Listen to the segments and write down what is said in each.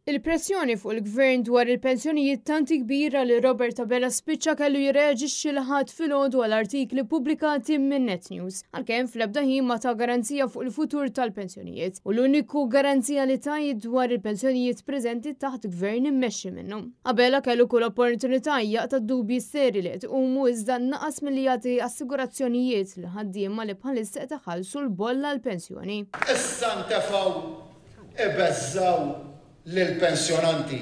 Il-pressjoni fuq il-Gvern dwar il-pensjonijiet tant hi kbira li Robert Abela spiċċa kellu jirreaġixxi l-Ħadd filgħodu għal artikli pubblikati minn Net News, għalkemm fl-ebda ħin ma ta garanzija fuq il-futur tal-pensjonijiet u l-uniku garanzija li ta hi dwar il-pensjonijiet preżenti taħt Gvern immexxi minnu. Abela kellu kull opportunità jaqta' dubji seri li qed iqumu iżda naqas milli jagħti assigurazzjonijiet lill-ħaddiema li bħalissa qed iħallsu l-bolla għall-pensjoni. Issa ntefgħu ibeżżgħu lill-pensjonanti.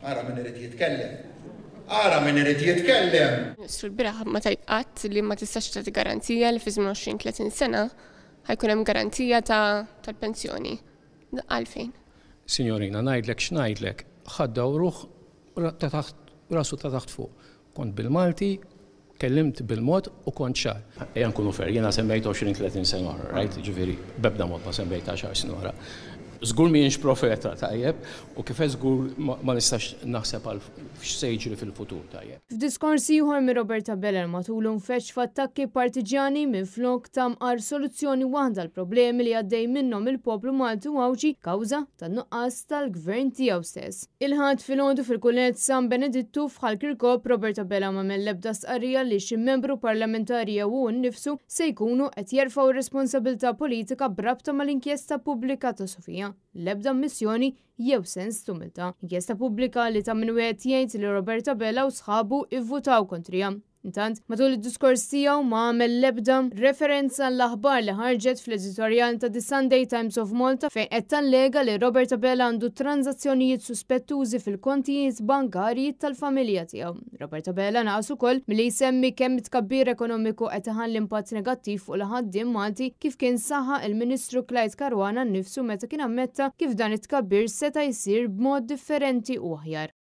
Ara min irid jitkellem. Ara min irid jitkellem! Ministru l-bieraħ ma tgħid qatt li ma tistax tagħti garanzija li fi żmien 20, 30 sena ħa jkun hemm garanzija tal-pensjoni. Għalfejn? Sinjorina, ngħidlek x'ngħidlek, ħa ddawruh ta' taħt rasu ta' taħt fuq. Kont bil-Malti, kellimt bil-mod u kont ċar. Ejja nkunu fair, jiena semmejt 20, 30 sena oħra, right? Jiġifieri, b'ebda mod ma semmejt għaxar snin oħra. Żgur m'ienx profeta, tajjeb, u kif għedt żgur ma nistax naħseb għal x'se jiġri fil-futur, tajjeb. F'diskors ieħor minn Robert Abela li matulu nfeġġ f'attakki partiġjani minflok ta mqar soluzzjoni waħda għall-problemi li għaddej minnhom il-poplu Malti u Għawdxi kawża tan-nuqqas tal-Gvern tiegħu stess. Il-Ħadd filgħodu fil-Kulleġġ San Benedittu f'Ħal Kirkop, Robert Abela m'għamel l-ebda stqarrija li xi membru parlamentari jew hu nnifsu se jkunu qed jerfgħu r-responsabilità politika b'rabta mal-inkjesta pubblika ta' Sofia, l-ebda ammissjoni jew sens t'umiltà. Inkjesta pubblika li ta' min wieħed jgħid li Robert Abela u sħabu ivvutaw kontriha. Intant, matul id-diskors tiegħu ma għamel l-ebda referenza għall-aħbar li ħarġet fl-editorjal ta' The Sunday Times of Malta fejn qed tallega li Robert Abela għandu tranżazzjonijiet suspettużi fil-kontijiet bankarji tal-familja tiegħu. Robert Abela naqas ukoll milli jsemmi kemm it-tkabbir ekonomiku qed iħalli impatt negattiv fuq il-ħaddiem Malti kif kien saħaq il-Ministru Clyde Caruana nnifsu meta kien ammetta kif dan it-tkabbir seta' jsir b'mod differenti u aħjar.